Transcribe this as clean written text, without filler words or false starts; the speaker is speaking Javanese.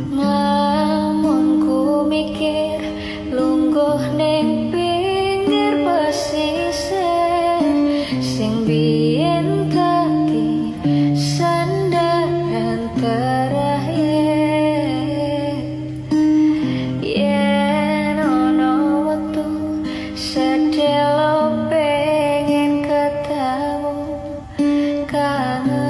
Nglamunku mikir lungguh ning pinggir pesisir sing biyen dadi sandaran terakhir. Yen ono wektu sedelo pengen ketemu, kangen.